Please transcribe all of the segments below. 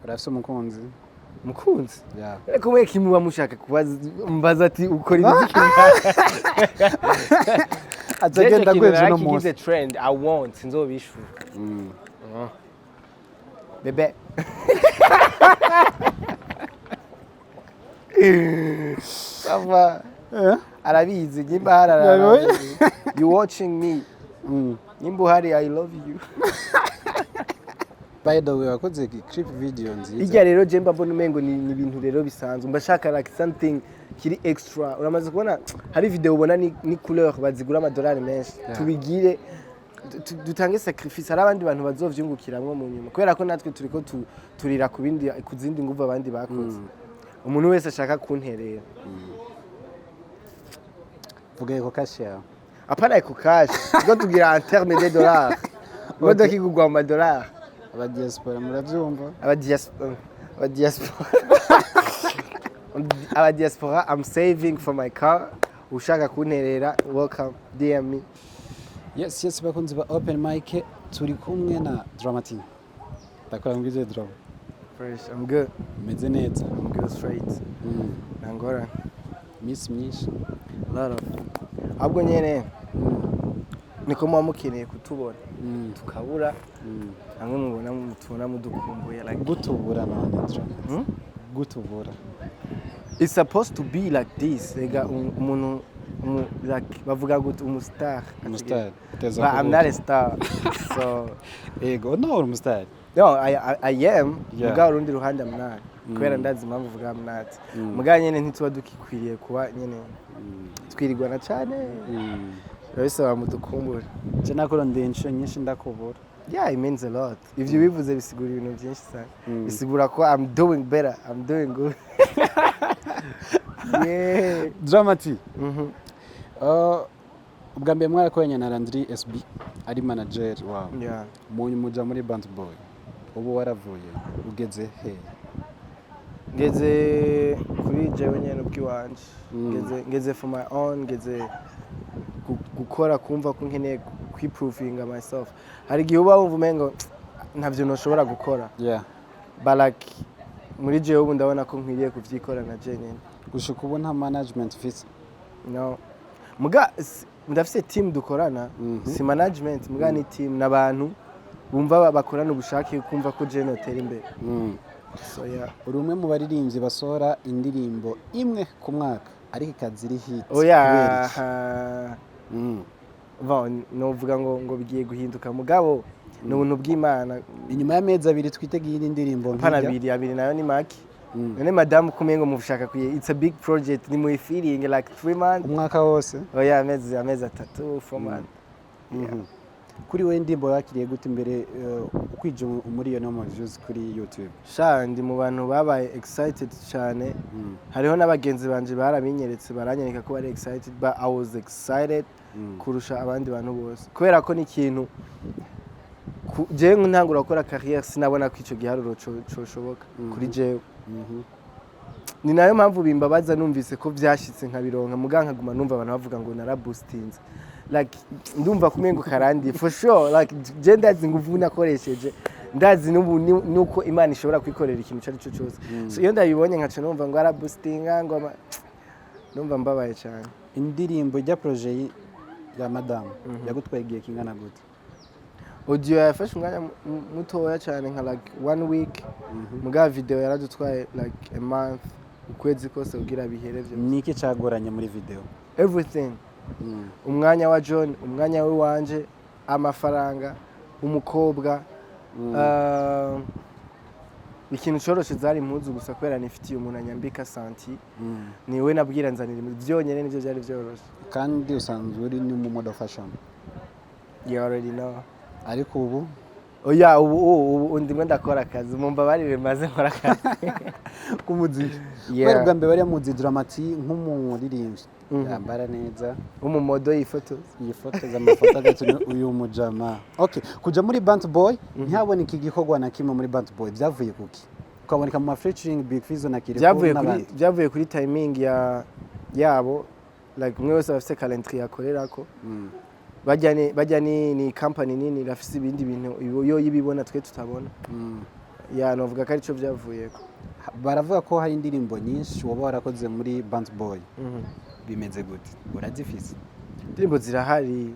Urafise umukunzi? Mukunzi? Yeah. Ariko mwe kimwe muba mushaka kubaza, mbaza ati ukora imiziki. Azagenda kwezi uno munsi. Trend I want, sinzobishura. Bebe. Ça va. Arabizi nimba hari, arabizi. You watching me? Nimba uhari, I love you. By the way, wakoze clip video nziza. Irya rero je mba mbona umengo ni ibintu rero bisanzwe, mba shaka like something kiri extra. Uramaze kubona hari video ubona ni couleur bazigura amadolari menshi. Tubigire dutange sacrifice, hari abandi bantu bazovyungukiramwo mu nyuma, kubera ko natwe turiko turira ku bindi, ku zindi nguvu abandi bakoze. Umuntu wese ashaka kunterera. Vuga EcoCash yawe. Apana EcoCash, turiko tugira en terme de dollars, imodoka igurwa mu madolari. Aba diaspora muravyumva. Aba diaspora, I'm saving for my car. Ushaka kunterera, welcome, DM me. Yes, bakunzi ba Open Mic, turi kumwe na Drama T. Ndakora mbwize Drama. Fresh, I'm good. Meze neza? I'm good, straight. Nangora. Miss myinshi. A lot of, ahubwo nyene niko muba mukeneye kutubona, tukabura. Hamwe mubona mutubona mudukumbuye like Gutubura none, Drama? Hmm? Gutubura. It's supposed to be like this. Ega umuntu like bavuga gute, umustar. Umustar teza. But I'm not a star, so Ego, no, uri umustar. No, I am. Mugabo urundi ruhande I'm not. Kubera ndazi impamvu uvuga I'm not. Mugabo nyene ntituba dukikwiriye kuba nyene twirirwana cane. Biba bisaba mudukumbure. Je nakurondeye inshuro nyinshi ndakubura. Yeah, it means a lot. Ivyo bivuze bisigura ibintu byinshi cyane. Bisigura ko I'm doing better, I'm doing good. Yeah. Drama T. Ubwa mbere mwarakoranye na Landry SB ari manager wawe. Yeah. Mu muja muri Band Boy. Ubu waravuye ugeze he? Ngeze kuri jewe nyene ubwiwanje. Ngeze for my own, ngeze gukora, kumva ko nkeneye kwiprovinga myself. Hari igihe uba wumva umengo ntavyo noshobora gukora. But like muri jewe ubu ndabona ko nkwiriye kuvyikora na je nyene. Gushika ubu nta management ufise? No. Muga ndafise team dukorana, si management, muga ni team n'abantu bumva bakorana ubushake kumva ko je notera imbere. So yeah. Uri umwe mu baririmbyi basohora indirimbo imwe ku mwaka ariko ikaza iri hit. Oya. Kubera iki? Bon, novuga ngo bigiye guhinduka, mugabo ni ubuntu bw'Imana. Inyuma y'amezi 2 twitege iyindi ndirimbo Pana nk'ijya. 2 2 nayo ni make. None madamu kumengo mushaka kuye, it's a big project, ni mu feeling like 3 months. Umwaka wose. Oya, amezi 3, 4 months. Kuri wowe indirimbo yakiriye gute imbere ukwije umuriyoni w'ama views kuri YouTube? Sha, ndi mu bantu babaye excited cyane. Hariho n'abagenzi banje barabinyeretse, baranyereka ko bari excited, but I was excited kurusha abandi bantu bose, kubera ko ni ikintu jewe ntangura gukora carrière sinabona ko ico giharuro coshoboka kuri jewe. Ni nayo mpamvu bimbabaza numvise ko vyashitse nkabironka, muga nkaguma numva abantu bavuga ngo naraboostinze, like ndumva kumengo karandi for sure. Like je ndazi nguvu nakoresheje, ndazi n'ubu nuko Imana ishobora kwikorera ikintu icyo ari cyo cyose. So iyo ndabibonye nkaca numva ngo araboostinga, ngo numva mbabaye cyane. Indirimbo ijya projet ya madamu yagutwaye igihe kingana gute? Audio yafashe umwanya mutoya cyane, nka like one week, muga video yaradutwaye like a month, ukwezi kose kugira bihere vyose. Ni iki cyagoranye muri video? Everything. Umwanya wa John, umwanya w'iwanje, amafaranga, umukobwa. Ikintu coroshe zari impuzu gusa, kubera nifitiye umuntu anyambika santi. Niwe nabwira nzanira impuzu, vyonyene nivyo vyari vyoroshe. Kandi usanzwe uri ni mu model fashion. You already know. Ariko ubu? Oya, ubu ndimo ndakora akazi, mumbabarire maze nkora akazi. K'umuziki. Yeah. Kubera ubwa mbere bari muzi Drama T nk'umuririmbyi yambara neza, umumodo yifotoza. Yifotoza amafoto agatuma uyu mujama. Okay, kuja muri Bant Boy ntihaboneke igikorwa na kimwe muri Bant Boy, byavuye kuki? Ukaboneka mu ma featuring Big Fizzo na Kirikou Byavuye kuri n'abandi. Byavuye kuri timing ya yabo, like umwe wese afise calendrier akorerako. Bajya ni company nini, irafise ibindi bintu yo yibibona twe tutabona. Ya, novuga ko arico vyavuyeko. Baravuga ko hari indirimbo nyinshi woba warakoze muri Band Boy. Bimeze gute? Urazifise? Indirimbo zirahari,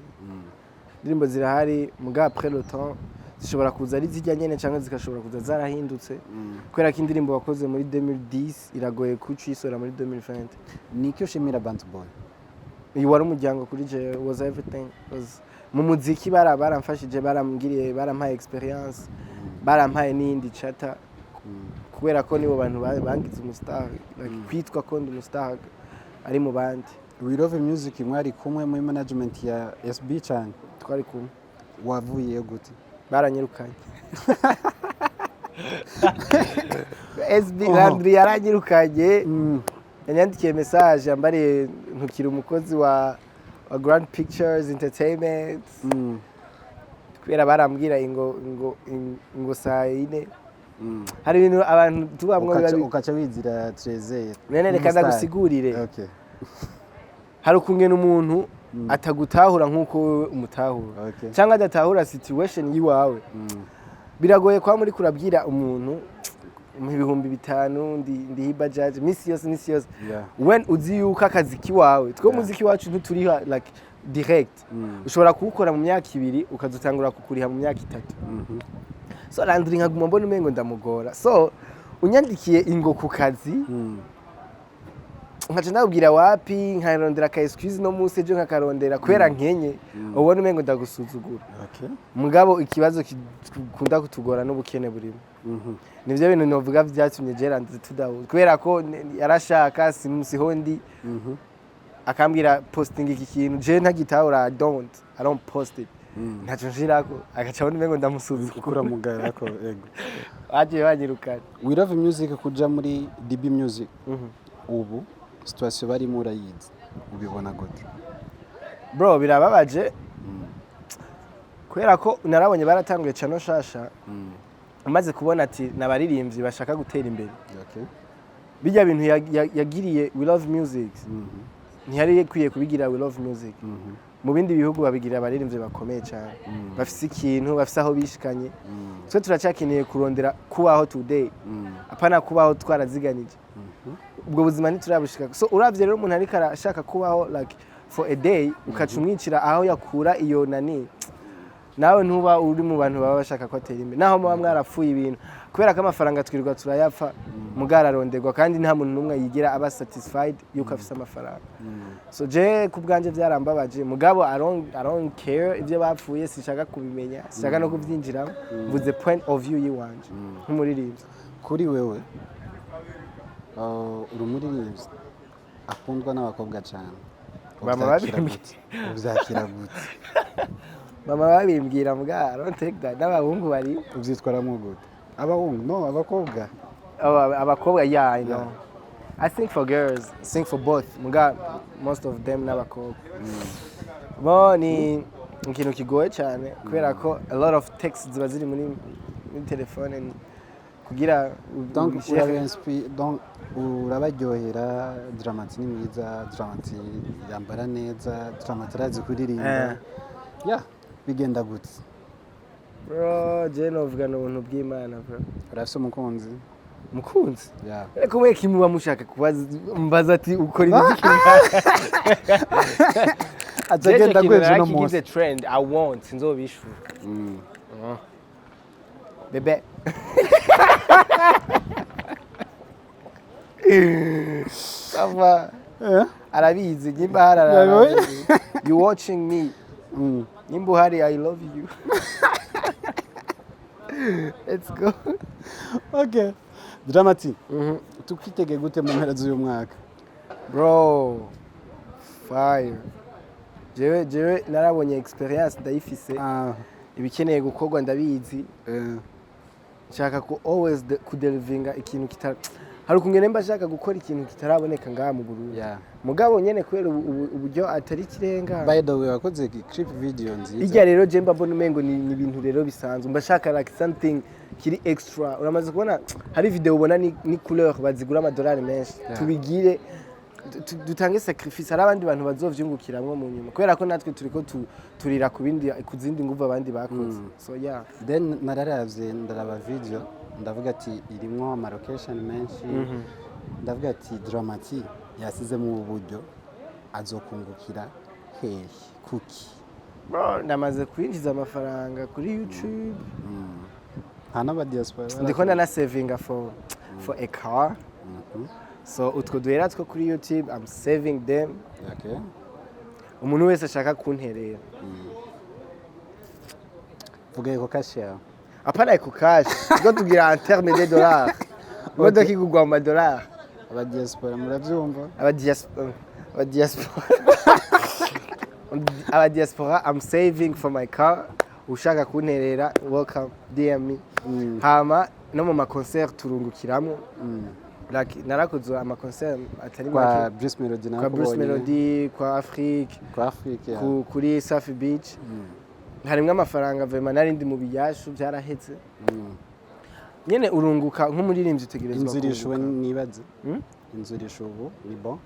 indirimbo zirahari, muga après le temps zishobora kuza ari zirya nyene canke zigashobora kuza zarahindutse, kubera ko indirimbo wakoze muri 2010 iragoye kuciyisora muri 2020. Ni iki ushimira Band Boy? Uyu wari umuryango kuri jewe, was everything, was mu muziki. Baramfashije, barambwiriye, barampaye experience, barampaye n'iyindi chata, kubera ko nibo bantu bangize umustar, like, kwitwa ko ndi umustar ari mu bandi. We Love Music, mwari kumwe muri management ya SB cyane? Twari kumwe. Wavuye gute? Baranyirukanye. SB Landry yaranyirukanye. Yanyandikiye message yambariye ntukiri umukozi wa Grand Pictures Entertainment, kubera barambwira ngo saa yine hari ibintu abantu tubamwo biba Ukaca wizira Trezor. Nene, reka ndagusigurire. Okay. Hari ukungena umuntu atagutahura nk'uko wewe umutahura, cyangwa adatahura situation yiwawe. Biragoye kuba muri kurabwira umuntu mu 5000 ndi hibajaji misi yose, misi yose, when uzi yuko akazi kiwawe twe umuziki wacu ntituriha like direct. Ushobora kuwukora mu myaka 2, ukazutangura kukuriha mu myaka 3. So Landry nkaguma mbona umengo ndamugora, so unyandikiye ingo ku kazi, nkaca ndabwira wapi, nkarondera ka excuse no munsi, ejo nkakarondera kubera nkenye, ubona umengo ndagusuzugura. Mugabo ikibazo gikunda kutugora n'ubukene burimo. Nivyo bintu novuga vyatumye Gerard tudahuza, kubera ko yarashaka siho ndi, akambwira posting iki kintu, je ntagitahura, I don't post it, ntaco nshirako, agaca abona umengo ndamusuzugura. Kuramugara ko ego. Bagiye banyirukana. We Love Music kuja muri DB Music, ubu situation barimo urayizi, ubibona gute? Bro, birababaje, kubera ko narabonye baratanguye cano shasha, umaze kubona ati nabaririmbyi bashaka gutera imbere. Bijya bintu yagiriye We Love Music, ntiyari ikwiye kubigira We Love Music. Mu bindi bihugu babigira abaririmbyi bakomeye cyane, bafise ikintu, bafise aho bishikanye. Twe turacyakeneye kurondera kubaho today, apana kubaho twaraziganije. Ubwo buzima ntiturabushika. So uravye rero umuntu ariko arashaka kubaho like for a day, ukaca umwicira aho yakura iyo nani, nawe ntuba uri mu bantu baba bashaka ko atera imbere, naho muba mwarapfuye ibintu, kubera ko amafaranga twirirwa turayapfa, mugararonderwa, kandi nta muntu n'umwe yigira aba satisfied yuko afise amafaranga. So je ku bwanje byarambabaje, mugabo I don't care ibyo bapfuye, sinshaka kubimenya, sinshaka no kubyinjiramo. Mvuze point of view yiwanje nk'umuririmbyi. Kuri wewe, uri umuririmbyi akundwa n'abakobwa cyane. Bama Uvyakira babimbwira. gute? Uvyakira gute? Mama babimbwira, mbwa I don't take that. N'abahungu bari Uvyitwaramo gute? Abahungu, no, abakobwa. Abakobwa, yeah, I know. I sing for girls, I sing for both, muga most of them n'abakobwa bo. Ni ikintu kigoye cyane, kubera ko a lot of texts ziba ziri muri telefone kugira Donc ubishyire- donc urabaryohera. Drama T ni mwiza, Drama T yambara neza, Drama T arazi kuririmba. Ya, bigenda gute? Bro, je novuga ni ubuntu bw'Imana, bro. Urafise umukunzi? Mukunzi? Ya. Ariko mwe kimuba mushaka kubaza, mbaza ati ukora imiziki? Azagenda gweje uno Kigize munsi. trend, I want sinzobishura. Bebe ça va? Arabizi nimba hari, arabizi. You watching me? Nimba uhari, I love you, let's go. Okay, Drama T, tukitege gute mu mpera z'uyu mwaka? Bro, fire. Jewe narabonye experience, ndayifise. Ibikeneye gukorwa ndabizi. Nshaka ku always kudelivinga ikintu kitara, hari ukungene mba nshaka gukora ikintu kitaraboneka ngaha mu Burundi. Mugabo nyene kubera uburyo atari ikirenga. By the way, wakoze clip video nziza. Irya rero je mba mbona umengo ni ibintu rero bisanzwe, mba nshaka like something kiri extra. Uramaze kubona hari video ubona ni couleur bazigura amadolari menshi. Tubigire dutange sacrifice, hari abandi bantu bazovyungukiramwo mu nyuma, kubera ko natwe turiko turira ku bindi, ku zindi nguvu abandi bakoze. So yeah. Then nararavye, ndaraba video. Ndavuga ati irimwo ama location menshi. Ndavuga ati Drama T yasizemo ubu buryo, azokungukira hehe, kuki? Bro, ndamaze kwinjiza amafaranga kuri YouTube. Nta n'abadiaspora. Ndiko ndanasavinga for a car, so utwo duhera two kuri YouTube, I'm saving them. Umuntu wese ashaka kunterera. Vuga EcoCash yawe. Apana EcoCash, ubwo tugira en terme de dollars, imodoka igurwa mu madolari. Abadiaspora murabyumva. Abadiaspora, I'm saving for my car. Ushaka kunterera, welcome, DM me. Hama no mu ma concert turungukiramo. Like, narakoze ama concert atari Kwa make. Bruce Melody. Kwa Bruce Nakubonye. Melody, kwa Afrique. Kwa Afrique, ya. Kuri Safi Beach harimwo amafaranga. Vraiment nari ndi mu biyashu, byarahetse nyene. Urunguka nk'umuririmbyi, utegerezwa Inzu irishuwe? kunguka. Nibaze. Inzu irishuwe ubu ni bon,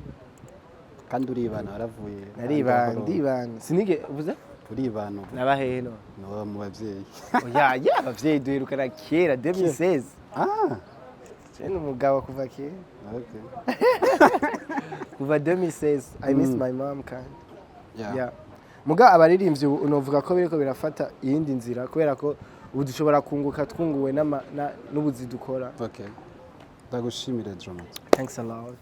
kandi uribana, waravuye. Naribana, ndibana, sinige uvuze. Uribana ubu. Nabahehe no? Ni mu babyeyi. Oya ya, abavyeyi duherukana kera, 2016. Ah. Je ni umugabo kuva kera. Kuva 2016. I miss my mom kandi. Yeah. Muga abaririmbyi ubu unovuga ko biriko birafata iyindi nzira, kubera ko ubu dushobora kunguka twunguwe n'ubuzi dukora. Okay, ndagushimire, Drama T. Thanks a lot.